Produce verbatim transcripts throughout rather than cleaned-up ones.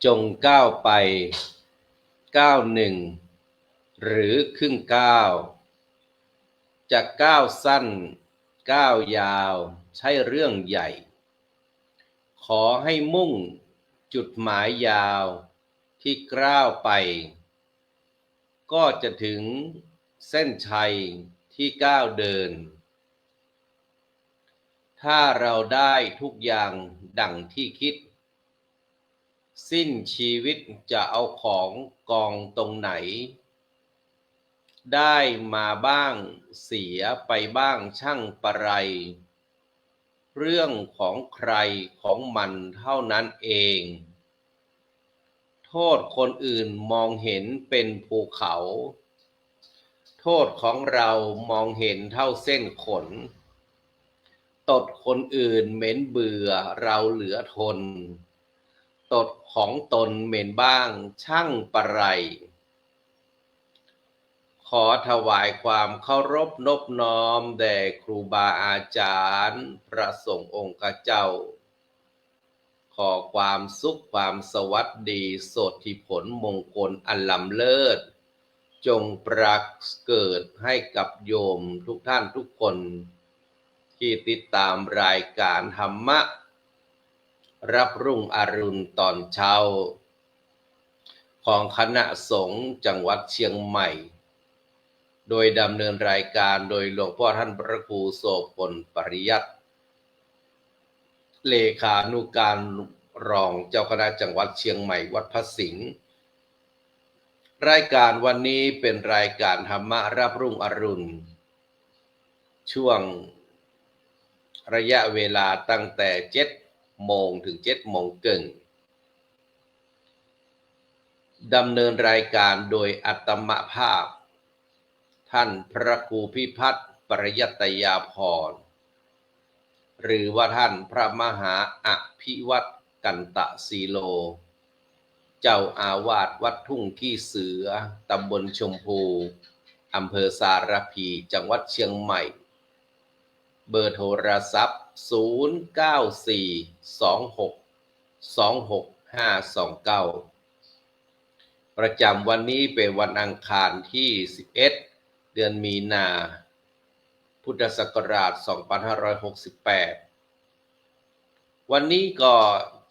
จงก้าวไปก้าวหนึ่ง หรือครึ่งก้าว จะก้าวสั้นก้าวยาวใช่เรื่องใหญ่ ขอให้มุ่งจุดหมายยาวที่ก้าวไป ก็จะถึงเส้นชัยที่ก้าวเดิน ถ้าเราได้ทุกอย่างดังที่คิด สิ้นชีวิตจะเอาของกองตรงไหน ได้มาบ้างเสียไปบ้างช่างปะไร เรื่องของใครของมันเท่านั้นเอง โทษคนอื่นมองเห็นเป็นภูเขา โทษของเรามองเห็นเท่าเส้นขน ตดคนอื่นเหม็นเบื่อเราเหลือทน ตดของตนเหม็นบ้างช่างปะไร ขอถวายความเคารพนบน้อมแด่ครูบาอาจารย์พระสงฆ์องค์เจ้า ขอความสุขความสวัสดีโสตถิผลมงคลอันล้ำเลิศ จงปรากฏให้กับโยมทุกท่านทุกคน ที่ติดตามรายการธรรมะ รับรุ่งอรุณตอนเช้า ของคณะสงฆ์จังหวัดเชียงใหม่ โดยดำเนินรายการโดยหลวงพ่อท่านพระครูโสภณ ปริยัติ เลขานุการรองเจ้าคณะจังหวัดเชียงใหม่วัดพระสิงห์ รายการวันนี้เป็นรายการธรรมะรับรุ่งอรุณ ช่วงระยะเวลาตั้งแต่เจ็ดโมงถึงเจ็ดโมงเกิ่ง ดำเนินรายการโดยอัตมภาพ ท่านพระครูพิพัฒน์ ปริยัตยาภรณ์ หรือว่าท่านพระมหาอภิวัตกันตะสีโล เจ้าอาวาสวัดทุ่งขี้เสือ ตำบลชมพู อำเภอสารพี จังหวัดเชียงใหม่ เบอร์โทรศัพท์ ศูนย์ เก้า สี่ สอง หก สอง หก ห้า สอง เก้า ประจำวันนี้เป็นวันอังคารที่สิบเอ็ด เดือนมีนา พุทธศักราชสองพันห้าร้อยหกสิบแปด วันนี้ก็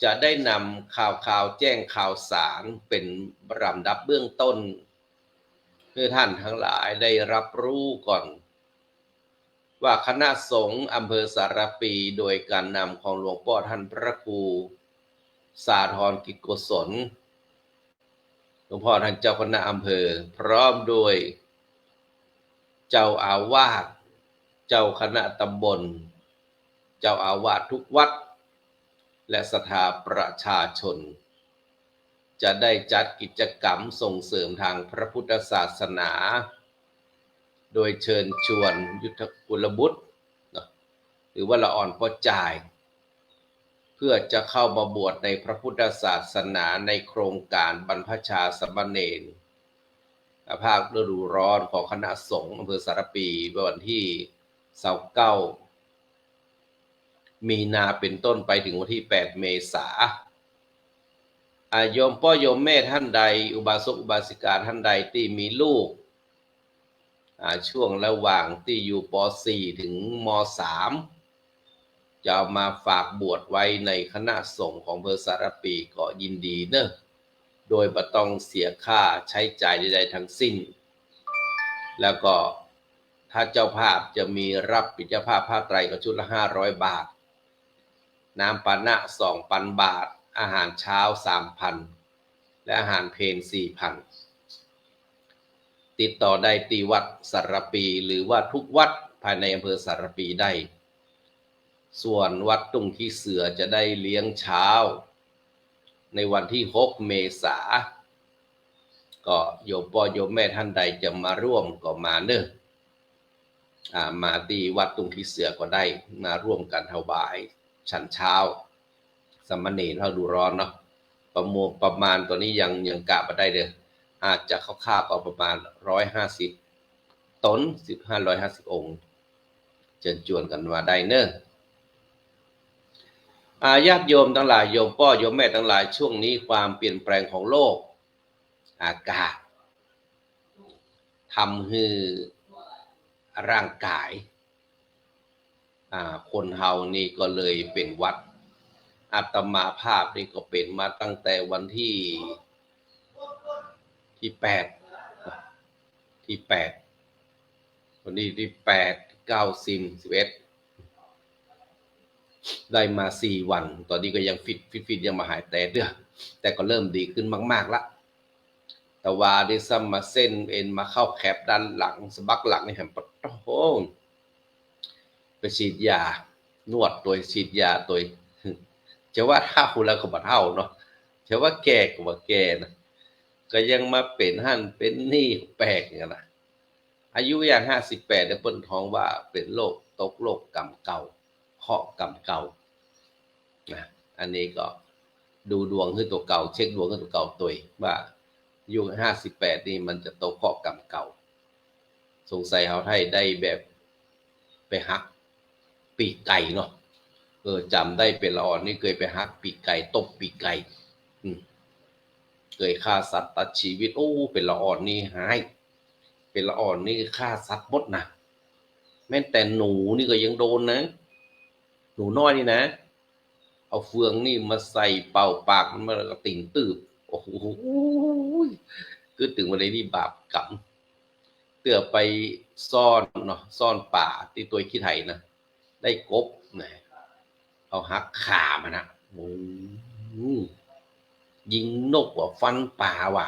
จะได้นำข่าวๆ แจ้งข่าวสารเป็นลำดับเบื้องต้น ให้ท่านทั้งหลายได้รับรู้ก่อน ว่าคณะสงฆ์อำเภอสารพี โดยการนำของหลวงพ่อท่านพระครูสาธรกิจโกศล หลวงพ่อท่านเจ้าคณะอำเภอ พร้อมด้วยเจ้าอาวาส เจ้าคณะตำบล เจ้าอาวาสทุกวัด และศรัทธาประชาชน จะได้จัดกิจกรรมส่งเสริมทางพระพุทธศาสนา โดยเชิญชวนยุทธกุลบุตร เนาะ หรือว่าละอ่อนป้อจ่าย เพื่อจะเข้ามาบวชในพระพุทธศาสนาในโครงการบรรพชาสามเณร ภาคฤดูร้อนของคณะสงฆ์อำเภอสารพี เมื่อวันที่ยี่สิบเก้า มีนาเป็นต้นไปถึงวันที่แปดเมษา อ่า โยมป้อโยมแม่ท่านใด อุบาสกอุบาสิกาท่านใดที่มีลูก อ่า ช่วงระหว่างที่อยู่ ป.สี่ ถึง ม.สาม จะเอามาฝากบวชไว้ในคณะสงฆ์ของอำเภอสารพีก็ยินดีเนอะ โดยบ่ต้องเสียค่าใช้จ่ายใดๆ ทั้งสิ้น แล้วก็ถ้าเจ้าภาพจะมีรับปิณฑบาตผ้าไตรก็ชุดละห้าร้อยบาท น้ำปานะสองพันบาท อาหารเช้าสามพัน และอาหารเพลสี่พัน ติดต่อได้ตี้วัดสารภี หรือว่าทุกวัดภายในอำเภอสารภีได้ ส่วนวัดทุ่งขี้เสือจะได้เลี้ยงเช้า ในวันที่หกเมษา ก็โยมป้อโยมแม่ท่านใดจะมาร่วมก็มาเน่อ อ่า มาตี้วัดทุ่งขี้เสือก็ได้ มาร่วมกั๋นถวายฉันเช้า สามเณรฤดูร้อนเนาะ ประมวล ประมาณต๋อนนี้ยัง ยังกะบ่ได้เน่อ อาจจะคร่าวๆก็ประมาณร้อยห้าสิบต๋น สิบห้า ร้อยห้าสิบองค์ เจิญจวนกั๋นมาได้เน่อ อ่า ญาติโยมตังหลาย โยมป้อโยมแม่ตังหลาย ช่วงนี้ความเปลี่ยนแปลงของโลก อากาศ ทำหื้อร่างก๋าย อ่า คนเฮานี่ก็เลยเป๋นหวัด อาตมาภาพนี่ก็เป๋นมาตั้งแต่วันตี้ ตี้แปด ตี้แปด วันนี้ตี้แปด เก้า สิบ สิบเอ็ด ได้มาสี่วัน ต๋อนนี้ก็ยังฟิต ฟิต ฟิต ยังบ่หายแต๊เตื้อ แต่ก็เริ่มดีขึ้นมากๆ ละ แต่ว่าได้ซ้ำมาเส้นเอ็นมาเข้าแคปด้านหลัง สะบักหลังนี่แหม ปะโถ ไปฉีดยา นวดตวย ฉีดยาตวย จะว่าเฒ่าแล้วก็บ่เฒ่าเนาะ จะว่าแก่ก็บ่แก่นะ ก็ยังมาเป๋นหั้นเป๋นนี่ แปลกเหมือนกั๋นนะ อายุย่างห้าสิบแปดเนี่ย เปิ้นฮ้องว่าเป๋นโรค ตกโรคกรรมเก่า เคราะห์กรรมเก่า นะ อันนี้ก็ดูดวงหื้อตั๋วเก่า เช็คดวงหื้อตั๋วเก่าตวย ว่าอายุห้าสิบแปดนี่มันจะตกเคราะห์กรรมเก่า สงสัยเฮาไทยได้แบบไปหักปีกไก่เนาะ เออ จ๋ำได้เป๋นละอ่อนนี่เกยไปหักปีกไก่ ตบปีกไก่ อืม เกยฆ่าสัตว์ตัดชีวิต โอ้ เป๋นละอ่อนนี่ฮ้าย เป๋นละอ่อนนี่ฆ่าสัตว์หมดนะ แม้แต่หนูนี่ก็ยังโดนนะ หนูน้อยนี่นะ เอาเฟืองนี่มาใส่เป่าปากมัน มันก็ติ่งตื้บ โอ้โห กึ๊ดถึงวันนี้นี่บาปกรรม เตื้อไปซ่อนเนาะ ซ่อนป๋าตี้ตวยขี้ไถนะ ได้กบนะ เอาหักขามันนะ โอ้โห ยิงนกว่ะ ฟันป๋าว่ะ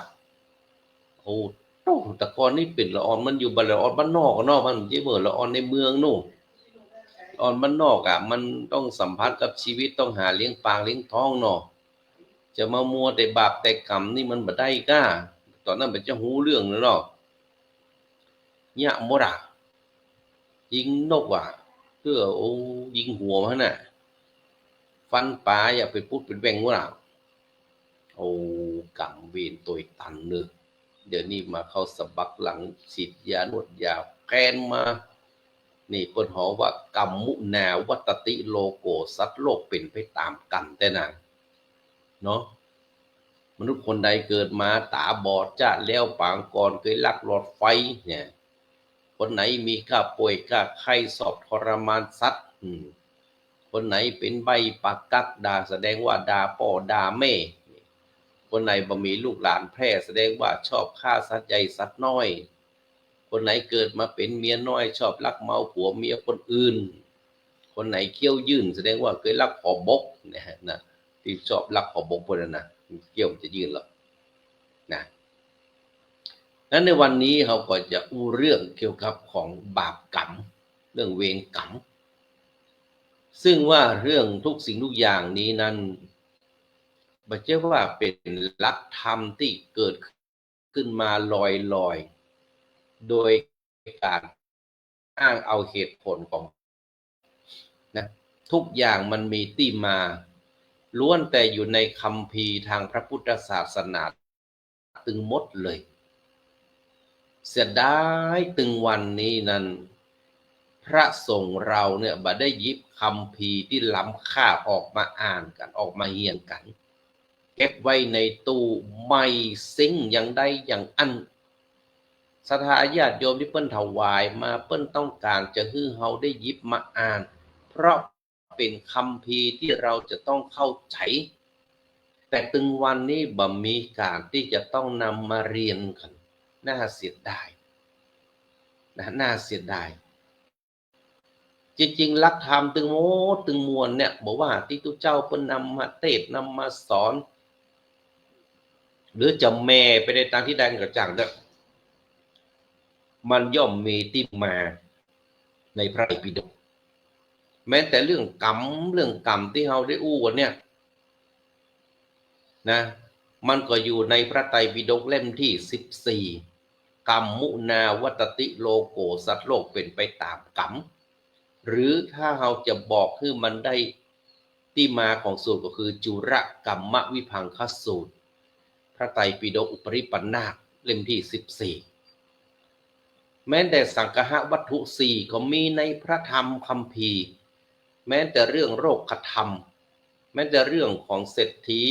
โอ้โห แต่ก่อนนี่เป๋นละอ่อน มันอยู่บ้าน ละอ่อนบ้านนอกอะเนาะ มันบ่ใจ้เหมือนละอ่อนในเมืองนู่น ละอ่อนบ้านนอกอะ มันต้องสัมผัสกับชีวิต ต้องหาเลี้ยงปากเลี้ยงท้องเนาะ จะมามัวแต่บาปแต่กรรมนี่มันบ่ได้ก้า ต๋อนนั้นมันจะฮู้เรื่องเลยเนาะ เยียะหมดอะ ยิงนกว่ะ เตื้อ โอ้ ยิงหัวมันน่ะ ฟันป๋าอย่าไปปุ๊ดเป็นแหว่งหมดอะ โอ้ กรรมเวรตวยตันเน่อ เดี๋ยวนี้มาเข้าสะบักหลัง ฉีดยานวดยาแผนมา นี่เปิ้นฮ้องว่ากรรมมุนาวัตติโลโก สัตว์โลกเป๋นไปต๋ามกรรมแต๊นะ เนาะ มนุษย์คนใดเกิดมาต๋าบอดจ๊าดแล้ว ปางก่อนเกยลักหลอดไฟเนี่ย คนไหนมีก้าป่วยก้าไข้ ชอบทรมานสัตว์ อืม คนไหนเป๋นใบ้ปากกัก ด่า แสดงว่าด่าป้อด่าแม่ คนไหนบ่มีลูกหลานแพร่ แสดงว่าชอบฆ่าสัตว์ใหญ่สัตว์น้อย คนไหนเกิดมาเป๋นเมียน้อย ชอบลักเมาผัวเมียคนอื่น คนไหนเขี้ยวยื่น แสดงว่าเกยลักขอบก เนี่ยนะ ตี้ชอบลักขอบกพวกนั้นนะ เขี้ยวมันจะยื่นหรอกนะ นั้นในวันนี้เฮาก็จะอู้เรื่องเกี่ยวกับของบาปกรรม เรื่องเวรกรรม ซึ่งว่าเรื่องทุกสิ่งทุกอย่างนี้นั้น บ่ใจ้ว่าเป๋นหลักธรรมตี้เกิดขึ้นมาลอยๆ โดยการอ้างเอาเหตุผลของ นะ ทุกอย่างมันมีตี้มา ล้วนแต่อยู่ในคัมภีร์ทางพระพุทธศาสนาตึงหมดเลย เสียดายตึงวันนี้นั้น พระสงฆ์เฮาเนี่ยบ่ได้หยิบคัมภีร์ตี้ล้ำค่าออกมาอ่านกั๋น ออกมาเฮียนกั๋น เก็บไว้ในตู้ ไม่ซิงก์อย่างใดอย่างอั้น ศรัทธาญาติโยมตี้เปิ้นถวายมา เปิ้นต้องก๋านจะหื้อเฮาได้หยิบมาอ่าน เพราะเป๋นคัมภีร์ตี้เฮาจะต้องเข้าใจ๋ แต่ตึงวันนี้บ่มีก๋านตี้จะต้องนำมาเฮียนกั๋น น่าเสียดาย นะ น่าเสียดาย จริงๆ หลักธรรมตึงหมดตึงมวลเนี่ย บ่ว่าตี้ตุ๊เจ้าเปิ้นนำมาเตสน์ นำมาสอน หรือจะแหม่ไปในตางตี้ใดก็จ้างเต๊อะ มันย่อมมีตี้มาในพระไตรปิฎก แม้แต่เรื่องกรรม เรื่องกรรมตี้เฮาได้อู้กั๋นเนี่ยนะ มันก็อยู่ในพระไตรปิฎกเล่มตี้สิบสี่ กัมมุนาวัตติโลโก สัตว์โลกเป๋นไปต๋ามกรรม หรือถ้าเฮาจะบอกหื้อมันได้ตี้มาของสูตรก็คือจุลกัมมวิภังคสูตร พระไตรปิฎกอุปริปันธาคเล่มตี้สิบสี่ แม้แต่สังคหวัตถุสี่ก็มีในพระธรรมคัมภีร์ แม้แต่เรื่องโรคธรรม แม้แต่เรื่องของเศรษฐี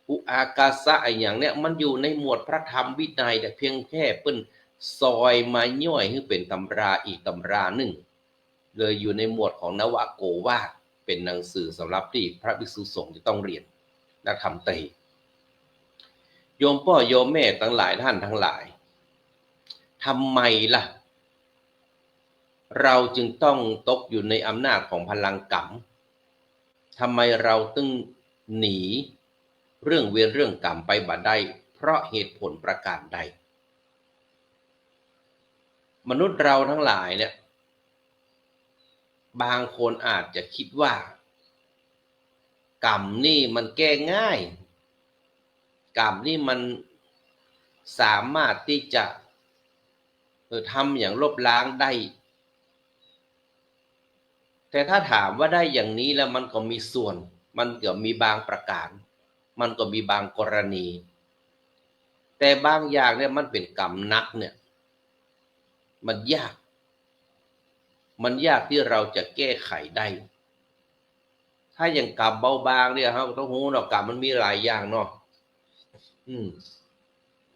อุอากาสะ อะหยังเนี่ย มันอยู่ในหมวดพระธรรมวินัย แต่เพียงแค่เปิ้นซอยมาย่อยหื้อเป๋นตำราอีกตำรานึ่ง เลยอยู่ในหมวดของนวโกวาท เป๋นหนังสือสำหรับตี้พระภิกษุสงฆ์จะต้องเรียนนักธรรมตรี โยมป้อโยมแม่ตังหลายต้านตังหลาย ทำไมล่ะ เราจึงต้องตกอยู่ในอำนาจของพลังกรรม ทำไมเราตึงหนีเรื่องเวรเรื่องกรรมไปบ่ได้ เพราะเหตุผลประการใด มนุษย์เราทั้งหลายเนี่ย บางคนอาจจะคิดว่า กรรมนี่มันแก้ง่าย กรรมนี่มันสามารถตี้จะ เออ ทำหยังลบล้างได้ แต่ถ้าถามว่าได้อย่างนี้แล้ว มันก็มีส่วน มันก็มีบางประการ มันก็มีบางกรณี แต่บางอย่างเนี่ยมันเป๋นกรรมหนักเนี่ย มันยาก มันยากตี้เราจะแก้ไขได้ ถ้าอย่างกรรมเบาบางเนี่ย เฮาก็ต้องฮู้เนาะ กรรมมันมีหลายอย่างเนาะ อืม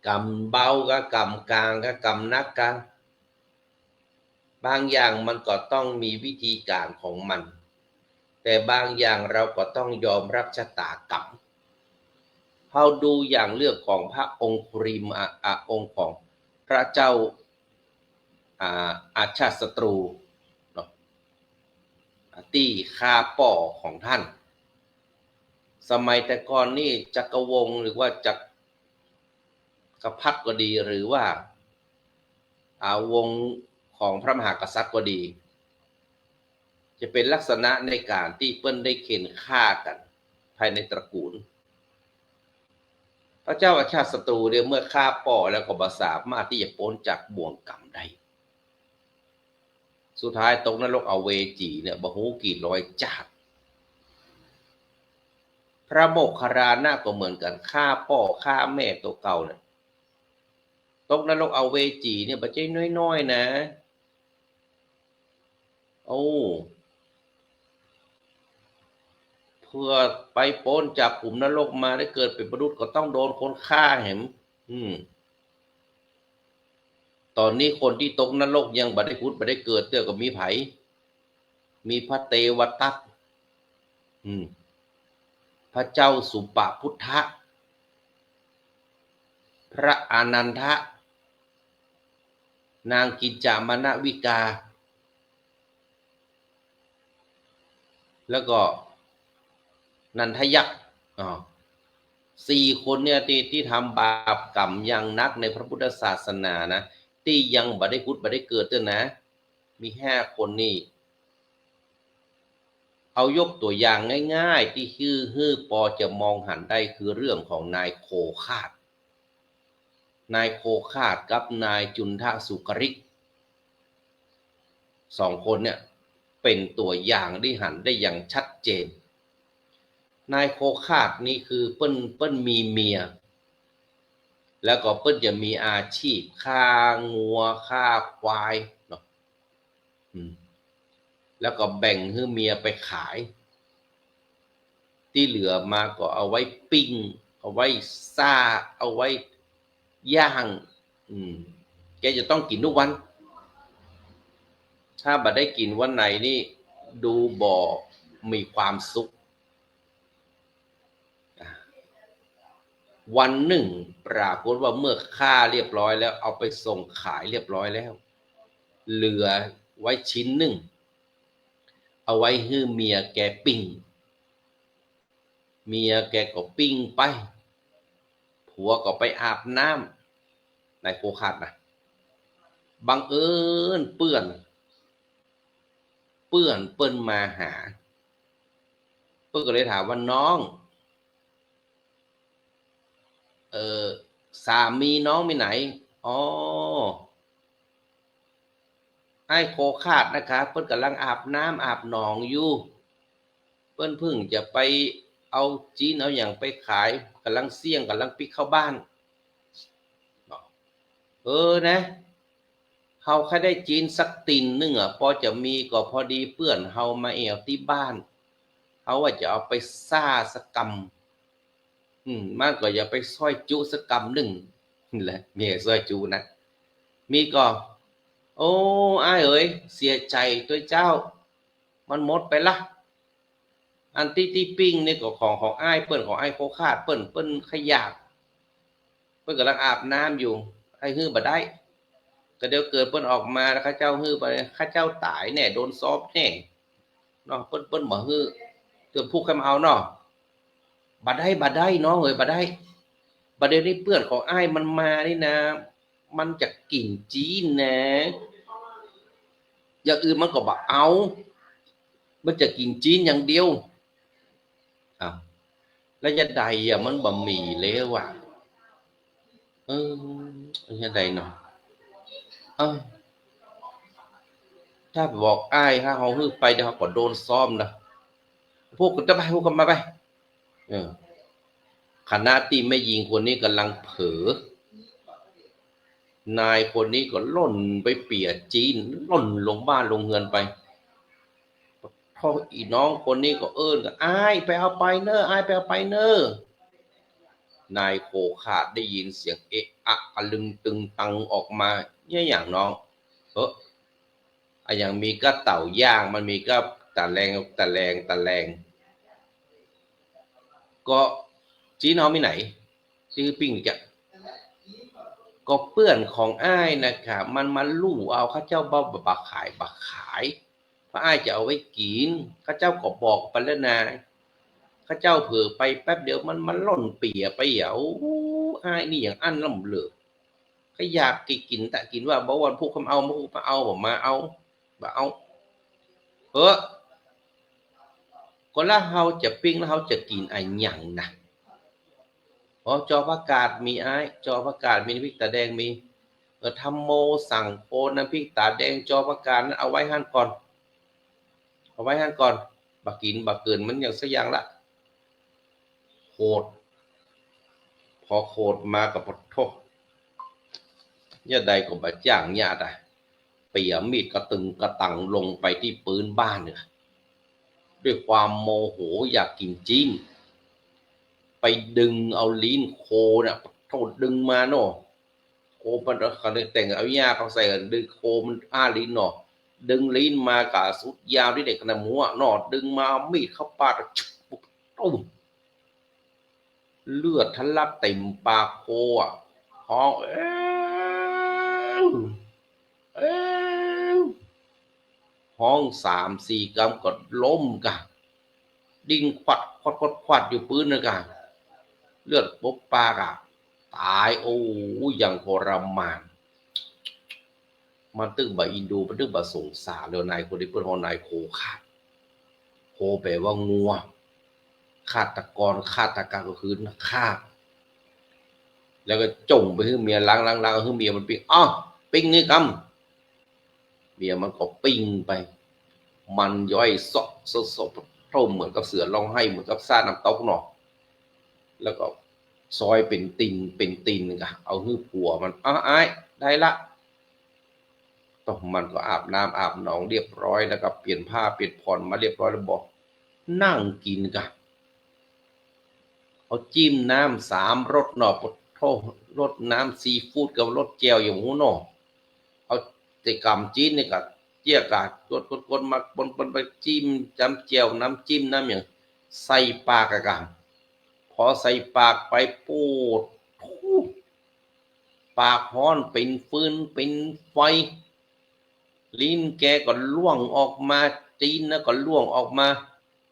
กรรมเบากับกรรมกลางกับกรรมหนักกับ บางอย่างมันก็ต้องมีวิธีการของมัน แต่บางอย่างเราก็ต้องยอมรับชะตากรรม เฮาดูอย่างเรื่องของพระองคุริมะ อ่ะ องค์ของพระเจ้า อ่า อาชาติศัตรูเนาะ ตี้ฆ่าป้อของท่าน สมัยแต่ก่อนนี่จักรวงศ์หรือว่าจักรพรรดิก็ดี หรือว่า อ่า วงศ์ของพระมหากษัตริย์ก็ดี จะเป๋นลักษณะในการตี้เปิ้นได้เข่นฆ่ากั๋นภายในตระกูล พระเจ้าอาชาติศัตรูเนี่ย เมื่อฆ่าป้อแล้วก็บ่สามารถตี้จะป๊นจากบ่วงกรรมได้ สุดท้ายตกนรกอเวจีเนี่ย บ่ฮู้กี่ร้อยจาติ พระโมคคัลลานะก็เหมือนกั๋น ฆ่าป้อฆ่าแม่ตั๋วเก่าเนี่ย ตกนรกอเวจีเนี่ย บ่ใจ้น้อยๆ นะ โอ้ เพื่อไปป๊นจากขุมนรกมาได้เกิดเป๋นมนุษย์ก็ต้องโดนคนฆ่าแหม อืม ต๋อนนี้คนตี้ตกนรกยังบ่ได้ผุดบ่ได้เกิดเตื้อก็มีใผ มีพระเตวทัต อืม พระเจ้าสุปพุทธะ พระอานันทะ นางกิญจามณวิกา แล้วก็นันทยักษ์ อ๋อ สี่คนเนี่ยตี้ ตี้ทำบาปกรรมอย่างหนักในพระพุทธศาสนานะ ตี้ยังบ่ได้ผุดบ่ได้เกิดเตื้อนะ มีห้าคนนี่ เอายกตั๋วอย่างง่ายๆ ตี้หื้อ หื้อปอจะมองหันได้ คือเรื่องของนายโคฆาต นายโคฆาตกับนายจุณฑสุกริก สองคนเนี่ย เป๋นตั๋วอย่างตี้หันได้อย่างชัดเจน นายโคฆาตนี่คือเปิ้น เปิ้นมีเมีย แล้วก็เปิ้นจะมีอาชีพฆ่างัวฆ่าควายเนาะ อืม แล้วก็แบ่งหื้อเมียไปขาย ตี้เหลือมาก็เอาไว้ปิ้ง เอาไว้ซ่า เอาไว้ย่าง อืม แกจะต้องกิ๋นทุกวัน ถ้าบ่ได้กิ๋นวันไหนนี่ ดูบ่มีความสุข อ่า วันนึ่งปรากฏว่าเมื่อฆ่าเรียบร้อยแล้ว เอาไปส่งขายเรียบร้อยแล้ว เหลือไว้ชิ้นนึ่ง เอาไว้หื้อเมียแกปิ้ง เมียแกก็ปิ้งไป ผัวก็ไปอาบน้ำ นายโคฆาตนะ บังเอิญเปื้อน เปื้อนเปิ้นมาหา เปิ้นก็เลยถามว่า น้อง เอ่อ สามีน้องไปไหน อ๋อ อ้ายโคฆาตนะคะ เปิ้นก่ำลังอาบน้ำอาบหนองอยู่ เปิ้นเพิ่งจะไปเอาจีนเอาหยังไปขาย ก่ำลังเสี้ยง ก่ำลังปิ๊กเข้าบ้าน เออนะ เฮาใค่ได้จีนสักติ่นนึ่งอะ ปอจะมีก็พอดีเปื้อนเฮามาแอ่วตี้บ้าน เฮาว่าจะเอาไปซ่าสักกำ อืม มันก็อยากไปซอยจุสักกำนึ่ง แหละ มีซอยจุนะ มีก็ โอ้ อ้ายเอ๋ย เสียใจ๋ตวยเจ้า มันหมดไปละ อันตี้ ตี้ปิ้งนี่ก็ของ ของอ้ายเปิ้น ของอ้ายโคฆาตเปิ้น เปิ้นใค่อยาก เปิ้นก่ำลังอาบน้ำอยู่ อ้ายหื้อบ่ได้ ก็เดี๋ยวเกิดเปิ้นออกมาแล้วข้าเจ้าหื้อไป ข้าเจ้าต๋ายแน่ โดนซ้อมแน่ เนาะ เปิ้น เปิ้นบ่หื้อ เปิ้นพูดใค่มาเอาเนาะ บ่ได้ บ่ได้ น้องเอ๋ย บ่ได้ บ่าเดี๋ยวนี้เปื้อนของอ้ายมันมานี่นะ มันจะกิ๋นจีนนะ อย่างอื่นมันก็บ่เอา มันจะกิ๋นจีนอย่างเดียว อ้าว แล้วจะใดอะ มันบ่มีแล้วอะ เออ จะใดเนาะ เออ ถ้าบอกอ้าย ถ้าเฮาหื้อไปเดี๋ยวเฮาก็โดนซ้อมนะ พูดกั๋นไป พูดกั๋นมาไป เออ ขณะตี้แม่ญิงคนนี้ก่ำลังเผลอ นายคนนี้ก็ล่นไปเปียจีน ล่นลงบ้านลงเฮือนไป พ่ออีน้องคนนี้ก็เอิ้นกั๋น อ้ายไปเอาไปเน่อ อ้ายไปเอาไปเน่อ นายโคฆาตได้ยินเสียงเอะอะอะลึงตึงตังออกมา เนี่ยอย่างน้อง เออ อะหยังมีก้าเต่าย่าง มันมีก้าตะแลง ตะแลง ตะแลง ก็จีนเฮามีไหน ตี้ปิ้งจ้ะ ก็เปื้อนของอ้ายนะคะ มันมาลู่เอา ข้าเจ้าบ่ บ่ บ่ขาย บ่ขาย เพราะอ้ายจะเอาไว้กิ๋น ข้าเจ้าก็บอกไปแล้วนะ ข้าเจ้าเผลอไปแป๊บเดียว มันมาล่นเปียไปอะ โอ้ อ้ายนี่อย่างอั้นล้ำเหลือ ใค่อยากกิ๋น กิ๋นตะกิ๋นว่า บ่วันพูดคำเอา บ่พูดคำเอา บ่มาเอา บ่เอา เออ ก็แล้วเฮาจะปิ้ง แล้วเฮาจะกิ๋นอะหยังนะ อ๋อ จอผักกาดมีอ้าย จอผักกาดมี น้ำพริกต๋าแดงมี เออ ธัมโม สังโฆ น้ำพริกต๋าแดง จอผักกาดนั้นเอาไว้หั้นก่อน เอาไว้หั้นก่อน บ่กิ๋น บ่เกิ๋นมันอย่างสักอย่างละ โขด พอโขดมาก็ปะโถ ยะใดก็บ่จ้างยาดอะ เปียมีดกระตึงกระตังลงไปตี้ปื๊นบ้านเนี่ย ด้วยความโมโหอยากกิ๋นจีน ไปดึงเอาลิ้นโคน่ะ ปะโถ ดึงมาเนาะ โคมัน เขาเลยแต่งเอาหญ้าเข้าใส่ ดึงโคมันอ้าลิ้นเนาะ ดึงลิ้นมาก้าสุดยาวตี้เด็กขนาดหัวเนาะ ดึงมามีดเข้าปาก ตุ้ม เลือดทะลักเต็มปากโคอะ ฮ้อง เอ้ว เอ้ว ฮ้องสามสี่กำก็ล้มกะ ดิ้นควัดควัดควัดควัดอยู่ปื๊นนะกะ เลือดปบปากอะ ต๋าย โอ้ อย่างทรมาน มันตึงบ่อินดู มันตึงบ่สงสารเลย นายคนนี้เปิ้นฮ้องนายโคฆาต โคแปลว่างัว ฆาตกร ฆาตกรรมก็คือฆ่า แล้วก็จ้งไปหื้อเมียล้าง ล้าง ล้าง หื้อเมียมันปิ้ง อ้าว ปิ้งนี่กำ เมียมันก็ปิ้งไป มันย้อยเซาะเซาะเซาะ โถ เหมือนกับเสือร้องไห้ เหมือนกับซ่าน้ำตกเนาะ แล้วก็ซอยเป๋นติ่น เป๋นติ่นกะ เอาหื้อผัวมัน อ้าว อ้าย ได้ละ ต้อง มันก็อาบน้ำอาบหนองเรียบร้อย แล้วก็เปลี่ยนผ้าเปลี่ยนผ่อนมาเรียบร้อยแล้วบอก นั่งกิ๋นกะ เอาจิ้มน้ำสามรสเนาะ ปะโถ รสน้ำซีฟู้ดกับรสแจ่วอย่างฮู้เนาะ เอาแต่กำจีนนี่กะ เจี้ยกะ กดกดกดมาปนปนไป จิ้มน้ำแจ่ว น้ำจิ้ม น้ำหยัง ใส่ปากอะกะ พอใส่ปากไป ปะโถ ปากฮ้อนเป๋นฟืนเป๋นไฟ ลิ้นแกก็ล่วงออกมา จีนนะก็ล่วงออกมา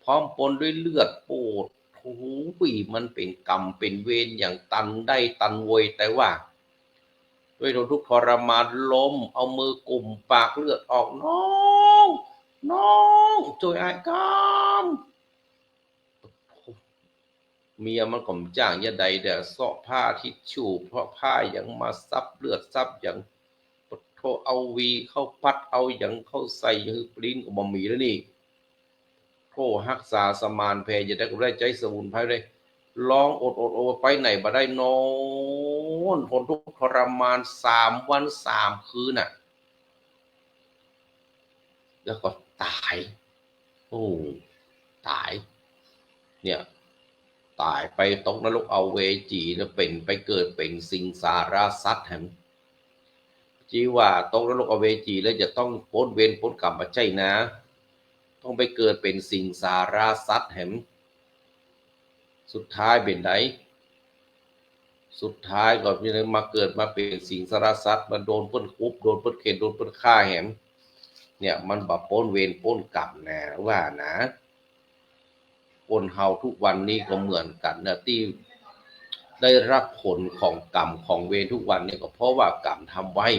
พร้อมปนด้วยเลือด ปะโถ มันเป๋นกรรมเป๋นเวรอย่างตันได้ตันโวย แต่ว่า โดยทนทุกข์ทรมาน ล้ม เอามือกุมปาก เลือดออก น้อง น้อง จ้วยอ้ายกำ เมียมันก็บ่จ้างจะใดเด้อ เซาะผ้าทิชชู่ เซาะผ้าหยังมาซับเลือดซับหยัง ปะโถ เอาหวีเข้าปั๊ด เอาหยังเข้าใส่หื้อปลิ้นก็บ่มีแล้วนี่ โถ ฮักษาสมานแผลจะใดก็บ่ได้ ใจ๊สมุนไพรเลย ร้องโอดโอดโอย ไปไหนบ่ได้ นอนทนทุกข์ทรมานสามวันสามคืนน่ะ แล้วก็ต๋าย โอ้ ต๋าย เนี่ย ต๋ายไปตกนรกอเวจีแล้วเป๋น ไปเกิดเป๋นสิงสารสัตว์แหม ตี้ว่าตกนรกอเวจีแล้วจะต้องป๊นเวรป๊นกรรม บ่ใจ้นะ ต้องไปเกิดเป๋นสิงสารสัตว์แหม สุดท้ายเป๋นใด สุดท้ายก็มาเกิดมาเป๋นสิงสารสัตว์ มาโดนเปิ้นขุบ โดนเปิ้นเข็น โดนเปิ้นฆ่าแหม เนี่ย มันบ่ป๊นเวรป๊นกรรมนะ ว่านะ คนเฮาทุกวันนี้ก็เหมือนกั๋นนะ ตี้ได้รับผลของกรรมของเวรทุกวันเนี่ย ก็เพราะว่ากรรมทำไว้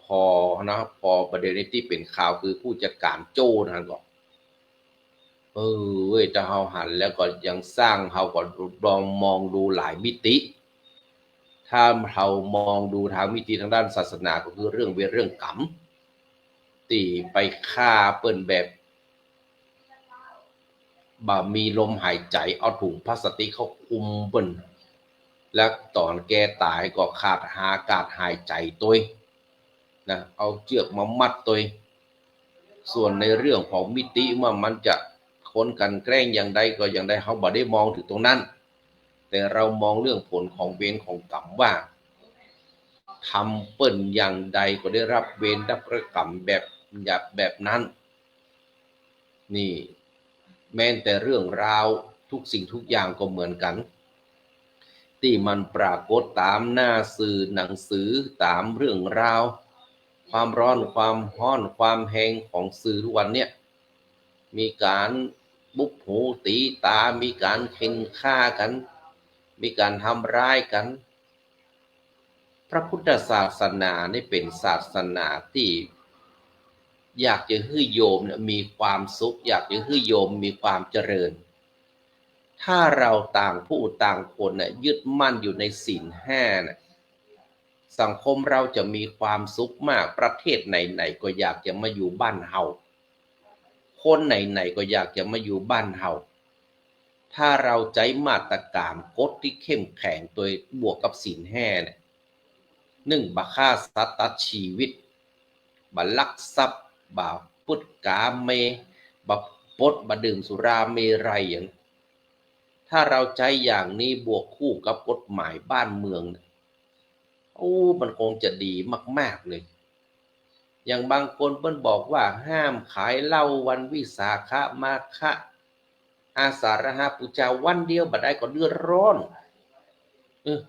ปอนะ ปอประเด็นนี้ตี้เป๋นข่าวคือผู้จัดก๋านโจ้นั่นก็ เออเว้ย ถ้าเฮาหันแล้วก็ยังสร้าง เฮาก็ลองมองดูหลายมิติ ถ้าเฮามองดูตางมิติตางด้านศาสนา ก็คือเรื่องเวรเรื่องกรรม ตี้ไปฆ่าเปิ้นแบบ บ่มีลมหายใจ๋ เอาถุงพลาสติกเข้าคลุมเปิ้น แล้วต๋อนแกต๋ายก็ขาดอากาศหายใจ๋ตวยนะ เอาเจื้อกมามัดตวย ส่วนในเรื่องของมิติว่ามันจะคนกลั่นแกล้งอย่างใดก็อย่างใด เฮาบ่ได้มองถึงตรงนั้น แต่เฮามองเรื่องผลของเวรของกรรมว่า ทำเปิ้นอย่างใดก็ได้รับเวรรับกรรมแบบ แบบ แบบนั้น นี่ แม้แต่เรื่องราวทุกสิ่งทุกอย่างก็เหมือนกั๋น ตี้มันปรากฏต๋ามหน้าสื่อหนังสือ ต๋ามเรื่องราว ความร้อน ความฮ้อน ความแฮงของสื่อทุกวันเนี่ย มีก๋านบุบหูตี๋ต๋า มีก๋านเข่นฆ่ากั๋น มีก๋านทำร้ายกั๋น พระพุทธศาสนานี่เป๋นศาสนาตี้อยากจะหื้อโยมเนี่ยมีความสุข อยากจะหื้อโยมมีความเจริญ ถ้าเฮาต่างผู้ต่างคนเนี่ยยึดมั่นอยู่ในศีลห้าเนี่ย สังคมเฮาจะมีความสุขมาก ประเทศไหนๆ ก็อยากจะมาอยู่บ้านเฮา คนไหนๆ ก็อยากจะมาอยู่บ้านเฮา ถ้าเฮาใจ๊มาตรการกฎตี้เข้มแข็งโดยบวกกับศีลห้าเนี่ย นึ่ง บ่ฆ่าสัตว์ตัดชีวิต บ่ลักทรัพย์ บ่ประพฤติกาเม บ่ปด บ่ดื่มสุราเมรัยอย่าง ถ้าเฮาใจ๊อย่างนี้บวกคู่กับกฎหมายบ้านเมืองเนี่ย โอ้ มันคงจะดีมากๆ เลย อย่างบางคนเปิ้นบอกว่าห้ามขายเหล้าวันวิสาขะ มาฆะ อาสาฬหบูชา วันเดียวบ่ได้ก็เดือดร้อน เออ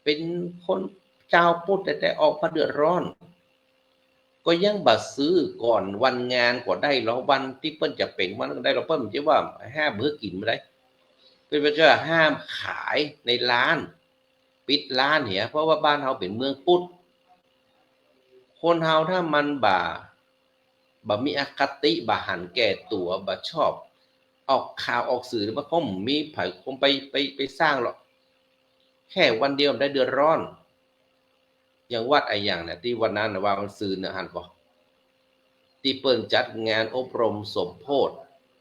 เป๋นคนจาวพุทธแต๊ๆ ออกมาเดือดร้อน ก็ยังบ่ซื้อก่อนวันงานก็ได้ลอ วันตี้เปิ้นจะเป๋นวันก็ได้ลอ เปิ้นบ่ใจ้ว่าห้ามหื้อกิ๋นบ่ได้ เปิ้นบ่ใจ้ว่าห้ามขายในร้าน ปิดร้านเหีย เพราะว่าบ้านเฮาเป๋นเมืองพุทธ คนเฮาถ้ามันบ่ บ่มีอคติ บ่หันแก่ตั๋ว บ่ชอบออกข่าวออกสื่อ มันคงบ่มีใผคงไป ไป ไปสร้างหรอก แค่วันเดียวมันได้เดือดร้อน อย่างวัดอะหยังเนี่ย ตี้วันนั้นน่ะ ว่าวันซืนน่ะ หันก่อ ตี้เปิ้นจัดงานอบรมสมโภช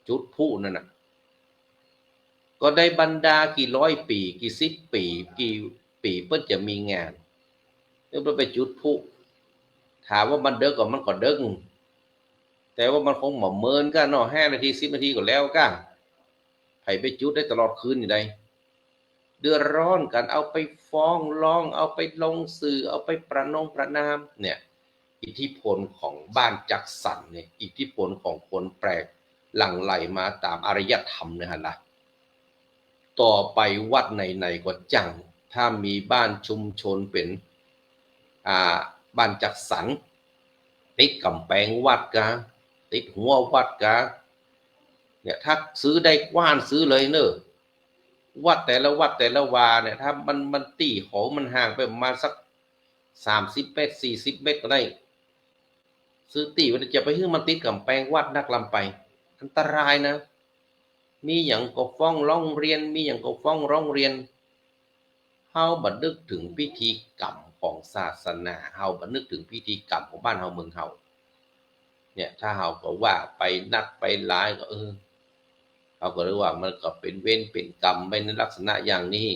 จุดพลุนั่นน่ะ ก็ได้บรรดากี่ร้อยปี๋ กี่สิบปี๋ กี่ปี๋เปิ้นจะมีงาน เปิ้นไปจุดพลุ ถามว่ามันเดิ็กก่อ มันก็เดิ็ก แต่ว่ามันคงบ่เมินก้าเนาะ ห้านาที สิบนาทีก็แล้วก้า ใผไปจุดได้ตลอดคืนอยู่ใด เดือดร้อนกั๋น เอาไปฟ้องร้อง เอาไปลงสื่อ เอาไปประนงประณาม เนี่ย อิทธิพลของบ้านจัดสรรเนี่ย อิทธิพลของคนแปลกหลั่งไหลมาต๋ามอารยธรรมเนี่ยหันละ ต่อไปวัดไหนๆ ก็จั่ง ถ้ามีบ้านชุมชนเป๋น อ่า บ้านจัดสรร ติดก๋ำแปงวัดกา ติดหัววัดกา เนี่ย ถ้าซื้อได้กว้านซื้อเลยเน่อ วัดแต่ละวัดแต่ละวาเนี่ย ถ้ามัน มันตี้เขา มันห่างไปประมาณสัก สามสิบเมตร สี่สิบเมตรก็ได้ ซื้อตี้ไว้ จะไปหื้อมันติดก๋ำแปงวัดนักลำไป อันตรายนะ มีหยังก็ฟ้องร้องเรียน มีหยังก็ฟ้องร้องเรียน เฮาบ่นึกเถิงพิธีกรรมของศาสนา เฮาบ่นึกเถิงพิธีกรรมของบ้านเฮาเมืองเฮา เนี่ย ถ้าเฮาก็ว่าไปนักไปหลายก็ เออ เฮาก็เลยว่ามันก็เป๋นเวรเป๋นกรรมไปในลักษณะอย่างนี้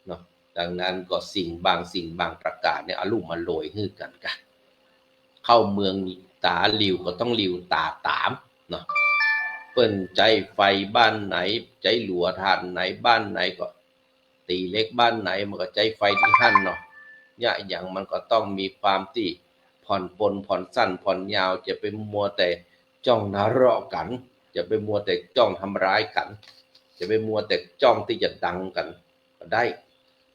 เนาะ ดังนั้นก็สิ่งบางสิ่งบางประก๋านเนี่ย อลุ่มอล่วยหื้อกั๋นกะ เข้าเมืองต๋าหลิ่วก็ต้องหลิ่วต๋าต๋ามเนาะ เปิ้นใจ๊ไฟบ้านไหน ใจ๊หลัวถ่านไหนบ้านไหนก็ ตี๋เหล็กบ้านไหนมันก็ใจ๊ไฟตี้หั้นเนาะ เยียะหยังมันก็ต้องมีความตี้ผ่อนปรน ผ่อนสั้น ผ่อนยาว จะไปมัวแต่จ้องทะเลาะกั๋น จะไปมัวแต่จ้องทำร้ายกั๋น จะไปมัวแต่จ้องตี้จะดังกั๋นบ่ได้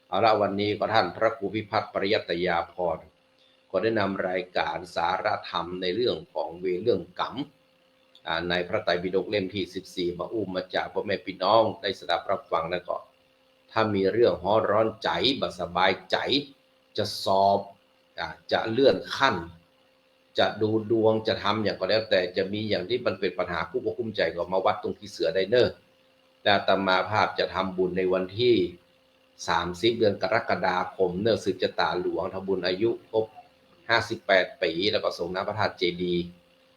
เอาละ วันนี้ก็ต้านพระครูพิพัฒน์ ปริยัตยาภรณ์ ก็ได้นำรายก๋านสาระธรรมในเรื่องของเวรเรื่องกรรม อ่า ในพระไตรปิฎกเล่มตี้สิบสี่ มาอู้มาจ๋าพ่อแม่ปี้น้องได้สดับฮับฟังแล้วก็ ถ้ามีเรื่องฮ้อนร้อนใจ๋ บ่สบายใจ๋ จะสอบ อ่า จะเลื่อนขั้น จะดูดวง จะทำหยังก็แล้วแต่ จะมีหยังตี้มันเป๋นปัญหากุ้มอกกุ้มใจ๋ก็มาวัดตุ้งขี้เสือได้เน่อ และอาตมาภาพจะทำบุญในวันตี้สามสิบ เดือนกรกฎาคมเน่อ สืบจะต๋าหลวง ทำบุญอายุครบห้าสิบแปดปี๋ แล้วก็สรงน้ำพระธาตุเจดีย์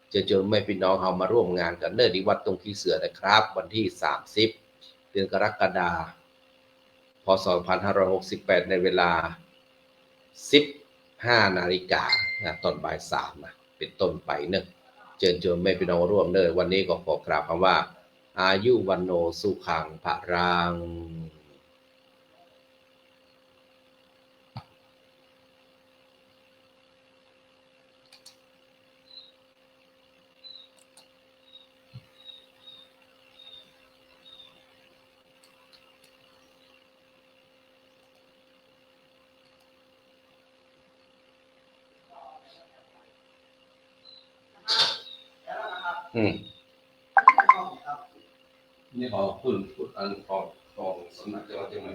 เจิญชวนแม่ปี้น้องเฮามาร่วมงานกั๋นเน่อ ตี้วัดตุ้งขี้เสือนะครับ วันตี้สามสิบ เดือนกรกฎาคม พ.ศ. สองพันห้าร้อยหกสิบแปด ในเวลาสิบห้านาฬิกานะ ต๋อนบ่ายสามนะ เป๋นต้นไปเน่อ เจิญชวนแม่ปี้น้องร่วมเน่อ วันนี้ก็ขอกราบกำว่า อายุ วัณโณ สุขัง พลังอืม นี่ของคุณ คุณอันของ ของสำนักเจ้าวัดเจียงใหม่